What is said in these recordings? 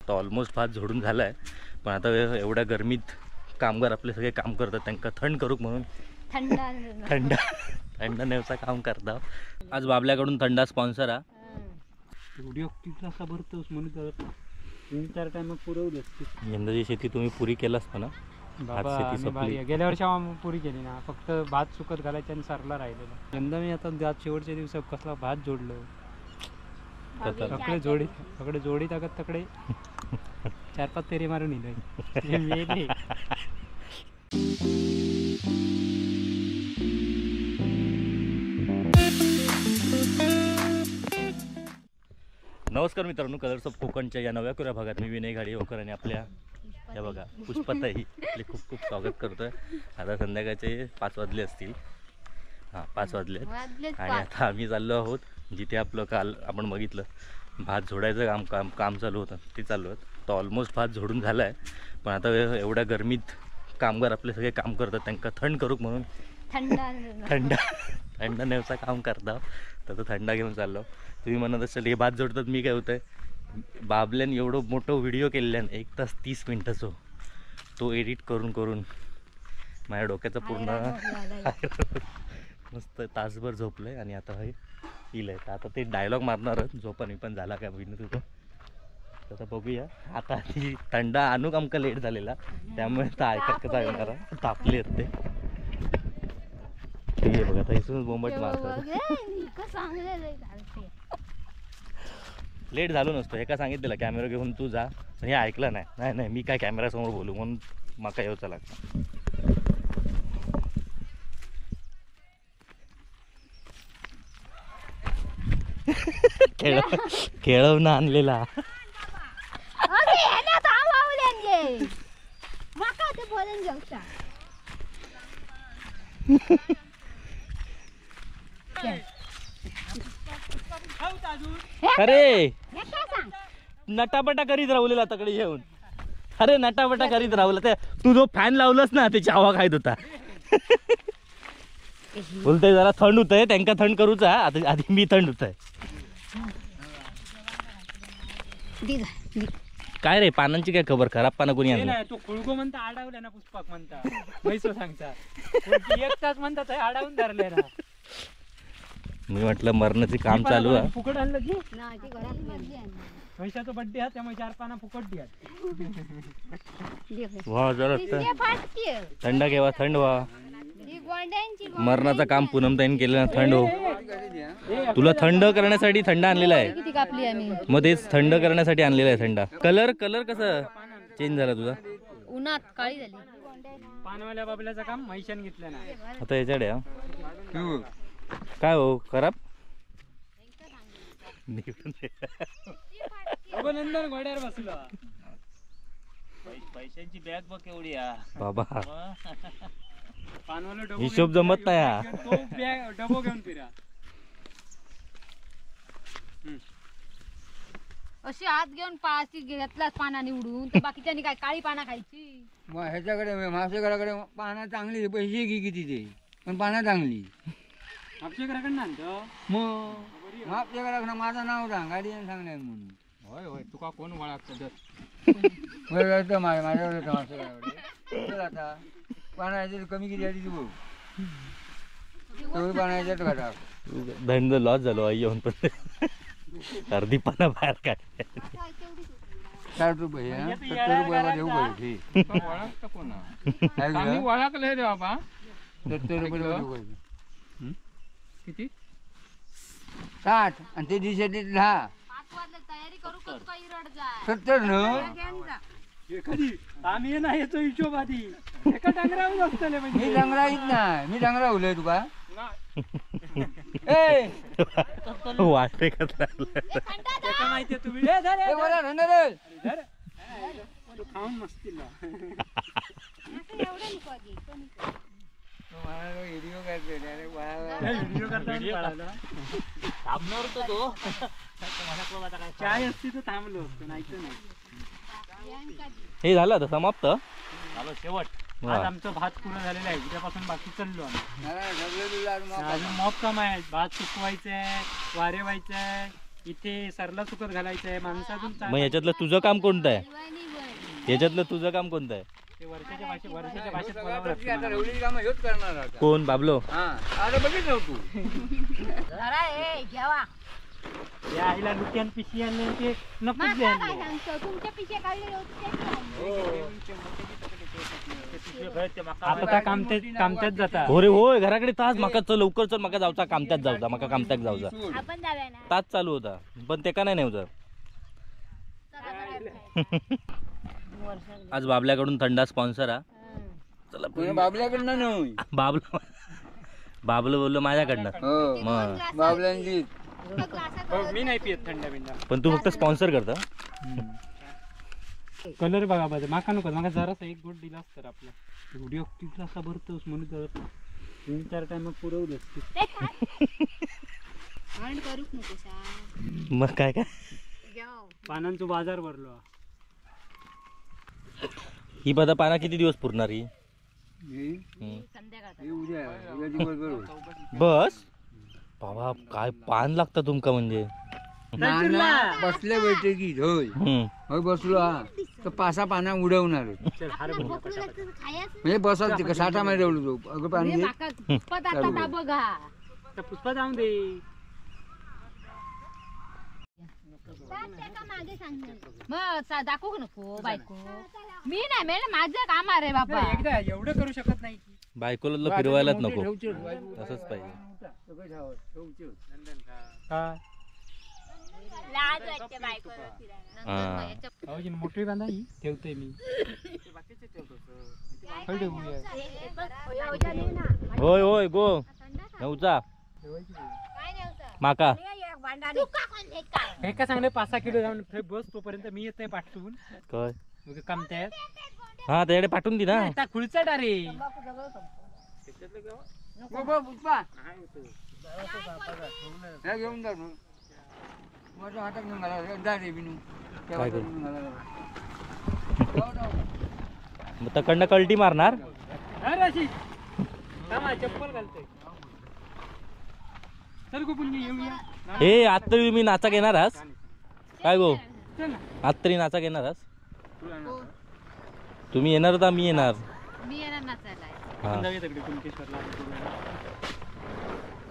तर ऑलमोस्ट भात झोडून झाला आहे, पण आता एवढ्या गरमीत कामगार आपले सगळे काम करतात, त्यांना थंड करूक म्हणून थंड थंड नेवचा काम करतात. आज बाबल्याकडून थंडा स्पॉन्सर हा. भरतोस म्हणून 3-4 टाइम पुरवलं. यंदाची शेती तुम्ही पुरी केलं असता ना? बाबा गेल्या वर्षी आम्ही पुरी केली ना, फक्त भात सुकत घालायचं आणि सरला राहिलेला. यंदा मी आता शेवटच्या दिवसात कसला भात जोडलो, तकडे जोडी तकडे जोडी टाकत तकडे 4-5 फेरी मारून येईल. नमस्कार मित्रांनो, कलर्स ऑफ कोकणच्या या नव्या कोऱ्या भागात मी विनय घाडीवकर आणि आपल्या या बघा पुष्पाताई आपले खूप खूप स्वागत करतोय. आता संध्याकाळचे 5 वाजले असतील, हां 5 वाजले आणि आता आम्ही चाललो आहोत जिथे आपलं काल आपण बघितलं भात झोडायचं काम काम काम चालू होतं ते चालू होतं. तर ऑलमोस्ट भात झोडून झाला आहे, पण आता एवढ्या गरमीत कामगार आपले सगळे काम करतात, त्यांना थंड करूक म्हणून थंड थंड नेवचा काम करतात. तर तो थंडा घेऊन चाललो. तुम्ही म्हणत असाल हे भात जोडतात मी काय होतं आहे, बाबल्यान एवढं मोठं व्हिडिओ केल्यान 1 तास 30 मिनटाचो, तो एडिट करून करून माझ्या डोक्याचं पूर्ण मस्त तासभर झोपलं आहे आणि आता हे येईल आहे. तर आता ते डायलॉग मारणारच झोपान मी पण झाला काय बघितलं तुझं. तर आता बघूया. आता ती थंडा आणूक आमका लेट झालेला, त्यामुळे तर ऐकत कसा येणार तापले आहेत ते. ठीक आहे बघा, आता इथूनच बोंबट मारतात. लेट झालो नसतो हे का सांगितलेलं कॅमेरा घेऊन तू जा, हे ऐकलं नाही. नाही नाही मी काय कॅमेरासमोर बोलू म्हणून माका येऊचा लागतं. खेळ खेळवणं आणलेला अरे नटापटा करीत राहुलेला तकडे येऊन. अरे नटापटा करीत राहुला, ते तू जो फॅन लावलास ना त्याची हवा खायत होता. बोलतोय जरा थंड होतंय, त्यांका थंड करूचा आता, आधी मी थंड होतंय. काय रे पानांची काय खबर, खराब पानं कोणी आणलं? तो खुळगो म्हणता आडावल्या ना पुष्पाक म्हणता पैसो सांगता 1 तास म्हणता आडावून धरले ना. मी म्हटलं मरणाचे काम चालू आहे. फुकट आणलं की पैशाचा बड्डे हा, त्यामुळे 4 पाना फुकट द्या. वा जरा थंड घेवा, थंड व्हा. मरणाचं काम पूनमताईन केलं ना, थंड हो. तुला थंड करण्यासाठी थंड आणलेला आहे, मग तेच थंड करण्यासाठी आणलेला आहे थंडा. कलर कलर कसा चेंज झाला तुझा? उन्हात काळी झाली. पानवाल्या बाबल्याचं काम म्हैशान घेतलं ना आता याच्याकडे. काय हो खराब नंदन घोड्यावर बसलो. पैशांची बॅग बघ केवढी बाबा, हिशोब जमत नाही. डबो घेऊन फिरा अशी हात घेऊन पाशी घेतलाच पाना निवडून, तर बाकीच्यांनी काय काळी पाना खायची. मग ह्याच्याकडे म्हापसेकराकडे पाना चांगली, पैसे घे किती ते पण पाना चांगली. म्हापसेकराकडे आणतो मग म्हापसेकराकडे माझं नाव सांग, गाडी सांगणार म्हणून. होय होय तुका कोण वळखतं? माझ्याकडे म्हापसेकराकडे आता पाना याच्यात कमी किती आली तू बघ, तेवढी पाना याच्यात घाटा. धंद लॉस झालो आई येऊन, पण अर्धी पाना बाहेर काय. 60 रुपये 70 रुपये देऊ पाहिजे. वळखले रे बाबा, 70 रुपये देऊ पाहिजे. किती? 60 आणि ते दिवसाचे 10. 70 न आम्ही नाही याचा हिशोब आधी एका डांगरावर असतले. मी डांगरा येत नाही, मी डांगरा उलय तुका. वाटते का माहितीये तुम्ही खाऊन मस्तीला व्हिडिओ थांबणार होतो तो. चाय असती तर थांबलो असतो, नाही तर नाही. हे झालं आता समाप्त झालं शेवट. आज आमचं भात पूर्ण झालेलं आहे, उद्यापासून बाकी चाललो आम्ही. अजून मॉप काम आहे, भात सुकवायचंय, वारे व्हायचंय, इथे सरला सुकत घालायचं आहे माणसातून. मग याच्यातलं तुझं काम कोणतं आहे? याच्यातलं तुझं काम कोणतं आहे? वर्षाच्या भाषेत बोलावं लागतं. कोण बाबलो? बघितलं तू आईला लुट्यान पिशी आणले ते नकोच तुमच्या पिशे काढले. आता कामत्यात जाता. हो रे होय, घराकडे तास माका चल लवकर चल, माका जाऊचा कामत्यात जाऊचा, माका कामत्यात जाऊचा. तास चालू होता पण ते का नाही होता. आज बाबल्याकडून थंडा स्पॉन्सर हा. चला बाबल्याकडनं नाही, बाबलं बाबलं बोललो माझ्याकडनं. मग बाबल्यांची मी नाही पियत थंडा बिंडा, पण तू फक्त स्पॉन्सर करता. कलर बघा माझा, माका नको, माका जरासा एक गोट दिला असता आपला. व्हिडिओ किती असा भरतोस म्हणून जरा 3-4 टाइम पुरवलंस. मग काय काय पानांचा बाजार भरलो. ही बदा पाना किती दिवस पुरणार ही? बस बाबा काय पान लागतं तुमका म्हणजे. बसले बैठे की होय होय बसलो हा तर पासा पाना उडवणार म्हणजे बसाल तिकडे साठा मध्ये उडवलो तो. अगं पाणी पुष्पा जाऊन दे. मग दाखवू नको बायको, मी नाही मेल माझं काम आहे रे बाबा. एकदा एवढं करू शकत नाही. बायकोला फिरवायलाच नको, तसंच पाहिजे. मोठी बांधा ही ठेवते मी. होय होय गो नऊचा माका हे का सांगले 5-6 किलो जाऊन बस तोपर्यंत मी येत नाही पाठवून. काय कामत्यात? हा त्याकडे पाठवून दे ना. खुलचा रे घेऊन जा माझ्या हातात घेऊन घाला जा रे बिनू. काय करू मग तकडनं कल्टी मारणार. अरे चप्पल घालतोय. चल गोपुलगी येऊया. हे आज तरी मी नाचा घेणार आज. काय गो आज तरी नाचा घेणार आज? तुम्ही येणार तर मी येणार. मी येणार नाचायला. आपण जाऊया तिकडे कुणकेश्वरला.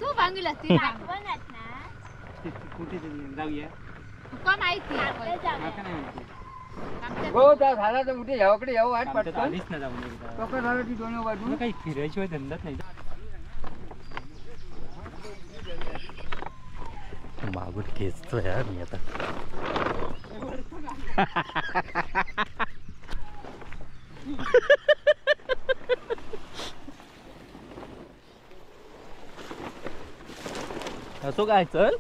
तू भांगीला कुठे जाऊया? तुका माहिती माका नाही माहिती. हो त्या झाला तर कुठे यावकडे यावं वाट पटकन. आलीच ना जाऊन एकदा. टोका झाला ती दोन्ही बाजू. काही फिरायशिवाय धंदाच नाही. मागून खेचतोय यार मी आता. असो काय चल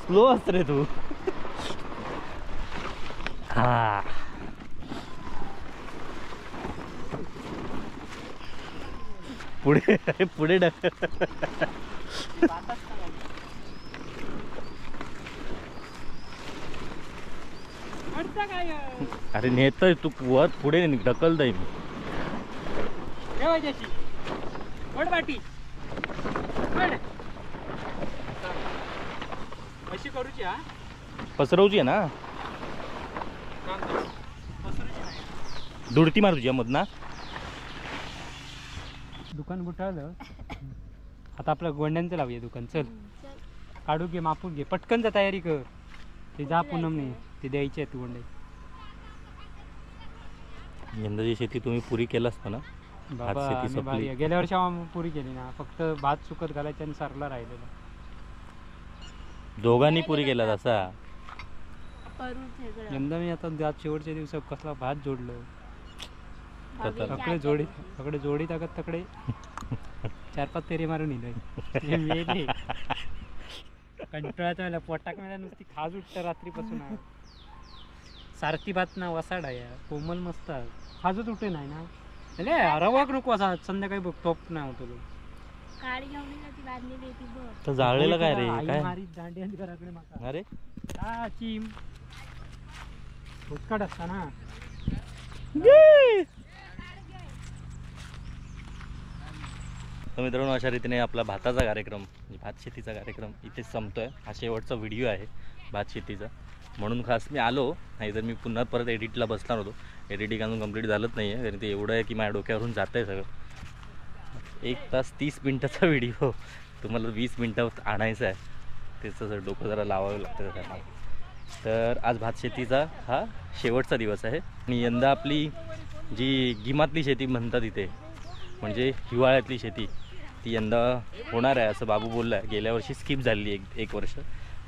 स्लो असत रे तू. हा पुढे पुढे अरे नेतोय तू वर पुढे ढकल दे मी. अशी करूची हा पसरवची आहे ना, दुडती मारूची मधना. दुकान गुटाळलं आता आपलं गोंड्यांचं लावूया दुकान. चल काढू घे मापून घे पटकन जा तयारी कर. ते जा पूनमने ते द्यायचे आहेत गोंडे. यंदाची शेती तुम्ही पुरी केलास ना बाबा? शेती गेल्या वर्षी आम्ही पुरी केली ना, फक्त भात सुकत घालायचा आणि सरला राहिलेला. दोघांनी पुरी केला तसा. यंदा मी आता शेवटच्या दिवसात कसला भात जोडलो. तकडे जोडी तकडे जोडी टाकत तकडे 4-5 फेरे मारून येईल. कंटाळा मला पोटाक मला नुसती खाज उठतं रात्रीपासून. सारथी भात ना वसाडा या कोमल मस्त खाजच उठे नाही ना. रवाक नको असा संध्याकाळी बघ टॉप नाही होतो. तर जाळलेलं काय रे? काय दांडी आणि घराकडे माका. अरे हा चिम उत्कट असता ना. तर मित्रांनो अशा रीतीने आपला भाताचा कार्यक्रम म्हणजे भात शेतीचा कार्यक्रम इथेच संपतो आहे. हा शेवटचा व्हिडिओ आहे भात शेतीचा, म्हणून खास मी आलो, नाही तर मी पुन्हा परत एडिटला बसणार होतो. एडिटिंग अजून कंप्लीट झालंच नाही आहे, कारण ते एवढं आहे की माझ्या डोक्यावरून जातं आहे सगळं. 1 तास 30 मिनटाचा व्हिडिओ तुम्हाला 20 मिनटात आणायचा आहे, त्याचं जर डोकं जरा लावावं लागतं त्याला. तर आज भात शेतीचा हा शेवटचा दिवस आहे. आणि यंदा आपली जी गिमातली शेती म्हणतात इथे, म्हणजे हिवाळ्यातली शेती, ती यंदा होणार आहे असं बाबू बोलला आहे. गेल्या वर्षी स्किप झाली एक वर्ष,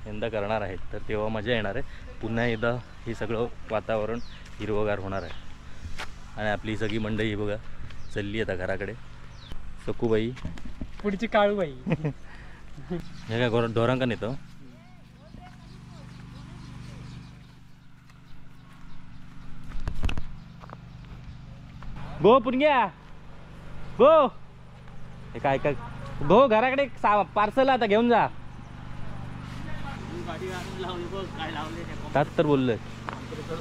यंदा करणार आहेत, तर तेव्हा मजा येणार आहे. पुन्हा एकदा हे सगळं वातावरण हिरवगार होणार आहे. आणि आपली सगळी मंडळी बघा चालली आता घराकडे. सखूबाई, पुढची काळूबाई, हे काय ढोरांका नेतो. गो पुणग्या गो, हे काय काय गो घराकडे पार्सल आता घेऊन जा. त्यात तर बोललोय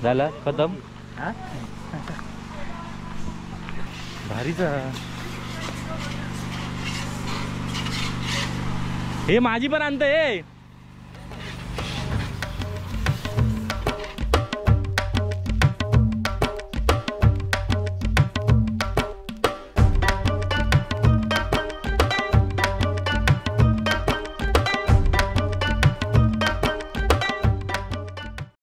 झाला खतम. भारीच हे माझी पण आणतं. हे